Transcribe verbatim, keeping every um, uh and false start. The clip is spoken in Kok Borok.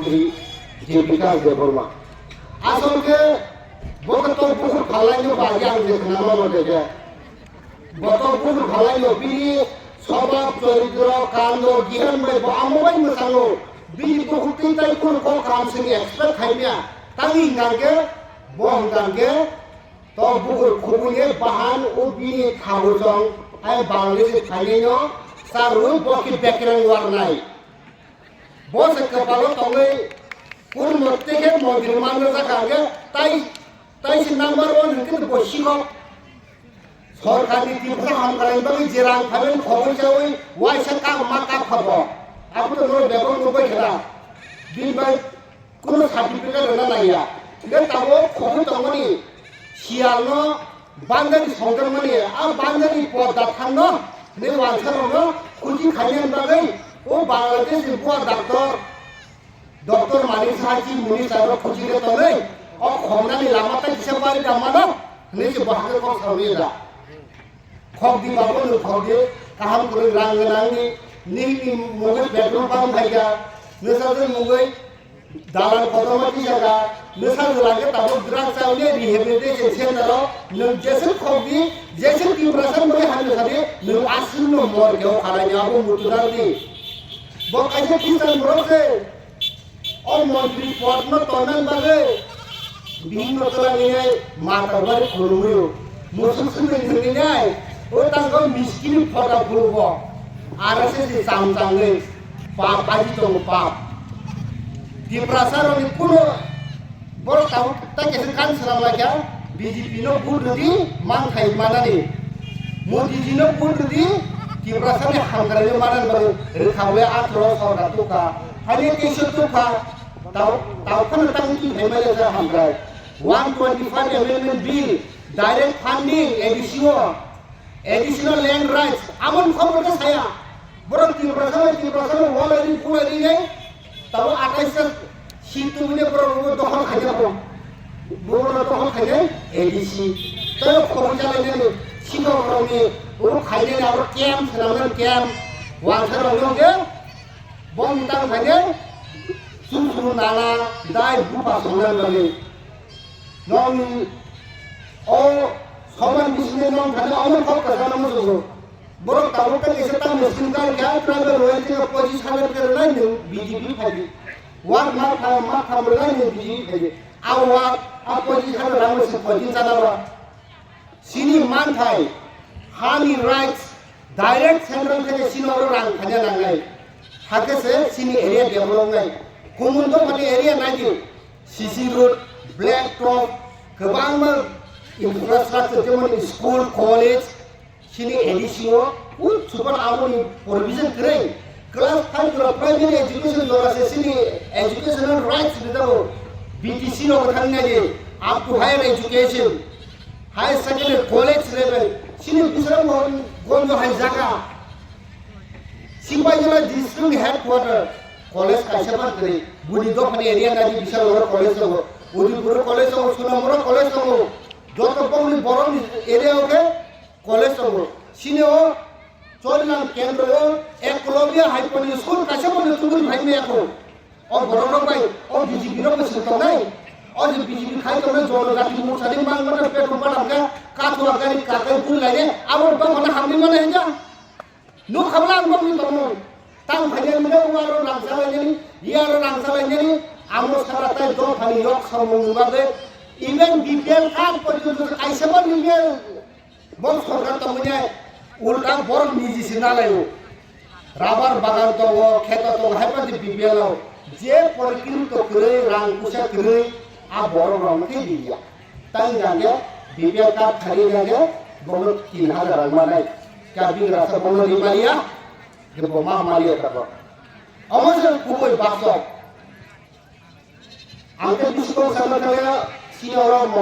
Mantri Jyotika Debbarma. Asol khe bo khe tok bukur phalai no ba yang je khna ma de khe. Bo tok bukur phalai no bini swbhab, choritro, kando, giyan bai bo amo bai mwsango. Bini bukur twi tai kun kok kaham sini expect khai maya. Tang hingkha khe bo hingkha khe tok bukur khubui ye bahan o bini thabu jong ai Bangladesh phainai no sa rwi bo khe bekereng warnai. Bo se kwpalo tongwi kurmo tei khe montri manna jakha hwnkhe tai, tai se number one hwnkhe bo sikok. Sorkarni Tripura hamkrai bagwi je rang phaimani khoboi chawi waisa kak ma kak kha bo. Abo to norok bebak nukbai kha da. Bini bai kuno certificate rwna nangya. Hwnkhe tabuk khoboi tongmani siyalno Banjani songjakmani, a banjani podda thangno, hwnwi wansarokno khuji khainani bagwi o Bangladesh ni bua doctor, doctor Manik Saha chief minister no khuji khe tonwi, o khongnani lama tai kisa bari da mano, hwnwi se bo hakhe kok sawi da. Khok di babu, nwng khok di, kaham kwrwi rang gwnangni, nini mungwi petrol pump khaikha, nwsajwk mungwi Dalan kotorma tisaka, nwsajwk lage tabuk drugs chawi rehabilitation center o, nwng jeswk khok di, jeswk Tiprasa mani hamya sadi, nwng aswk no mor khe o khalai ni abo muchunang di. Bo kaisa Christian borok se, o montri pod no tonang bagwi, bihik no twlang ni mata bari khulumwi o. Musuk sumui thwngwi nai, o tango miskini photo phuru bo. R S S ni cham changwi pap, aji tongo pap. Tiprasa rokni kuno borok tabuk tai kaisa kan swnam laikha, B J P no vote rwdi, manthai manani. Modi ji no vote rwdi, Tiprasa ni hamkrai no manani bagwi rwkha ble atharo sorkar tukha. Hani teisa tukha, tabuk, tabuk phano tangwi twi phaimani hamkrai. One twenty-five amendment bill, direct funding, A D C o, additional land rights, amoni khobor khe saya. Borok Tiprasa bai Tiprasa no walai ri pulai ri nai, tabo atais ta seat tubui nai borok rok dokhol khaijak rok. Borok rok dokhol khainai A D C. Tei khobor jalai nai sikhok rok ni oro khainai abo camp swnam nai camp. Wansa rok no khe bom tang khainai chum chum nala dai bupa songnai bagwi. Nong o soman bisingni nong thani omo kok kwchangno muchungo. Borok tabuk tei kaisa tamni scheme kar kha, tribal royalty no pochis hajar khe rwnai nwng B J P phaidi. Wak mak tham, mak tham rwnai nwng B J P phaidi. A wak, a pochis hajar rang se pochis chana ba. Chini manthai, hani rights, direct central theke chini oro rang khaina nangnai. Hakhe se chini area develop nai. Kumun dophani area naidi, C C road, black top, kwbangma infrastructure, jemon school, college, chini A D C o, un super aboni provision kwrwi. Class five jora primary education jora se chini educational rights rijabo B T C rok thang nai up to higher education, higher secondary, college level, chini Bisramganj hai jaga. Sipaijala district headquarter, college kaisa ban kwrwi, buni dophani area nai di bisal oro college tongo, Udipuro college tongo, Sonamura college tongo, joto bongni borokni area o khe college tongo. Chini o Chorilam kendro o Eklavya hai poni school kaisa boni tubui phai maya kho. O borok rok bai o B J P rok bai sing tongnai. O je B J P khai tongnai jono jati mursa ni mang mata petrol padam kha, kathua gari kakai bui lai ne, abo bang mana hamni mana hinja. Nuk khabla ang bokni tongmung. Tang phainai mino uaro rangsa lainani, iaro rangsa lainani, amo sara tai dophani yok samung bagwi. Even B P L card porjonto kaisa bo nini bo sorkar tongmani ulta borok niji se nalaio. Rabar bagan tongo, kheto tongo, hai pati B P L o. Je porikri to kwrwi, rang puisa kwrwi, a borok rok khe liya. Tang jage B P L card khari jage bono tin hajar rang manai. Ka bigra sa bono ri maliya, je bo ma maliya ta bo. Omo se kubui bakso. Ang khe bisi kok sana kaya, sini oro mo-